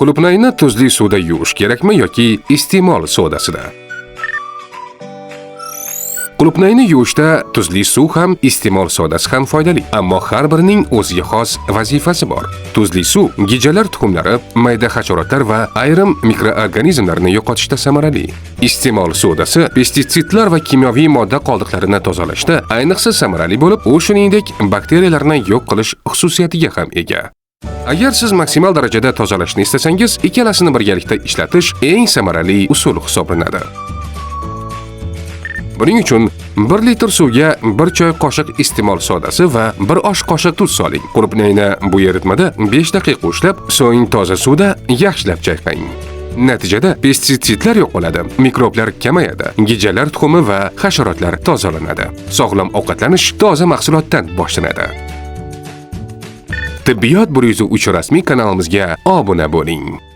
Qulupnayni tuzli suvda yuvish kerakmi yoki iste'mol sodasida? Qulupnayni yuvishda tuzli suv ham, iste'mol sodasi ham foydali, ammo har birining o'ziga xos vazifasi bor. Tuzli suv gijjalar tuxumlari, mayda hasharotlar va ayrim mikroorganizmlarni yo'qotishda samarali. Iste'mol sodasi pestitsidlar va kimyoviy modda qoldiqlarini tozalashda ayniqsa samarali bo'lib, u shuningdek bakteriyalarni yo'q qilish xususiyatiga ham ega. Agar siz maksimal darajada tozalashni istasangiz, ikkalasini birgalikda ishlatish eng samarali usul hisoblanadi. Buning uchun 1 litr suvga 1 choy qoshiq iste'mol sodasi va 1 osh qoshiq tuz soling. Qulupnayni bu eritmada 5 daqiqa ushlab, so'ng toza suvda yaxshilab chayqang. Natijada pestitsidlar yo'qoladi, mikroblar kamayadi, gijjalar tuxumi va hasharotlar tozalanadi. Sog'lom ovqatlanish toza mahsulotdan boshlanadi. Tibbiyot 103 rasmiy kanalimizga obuna bo'ling.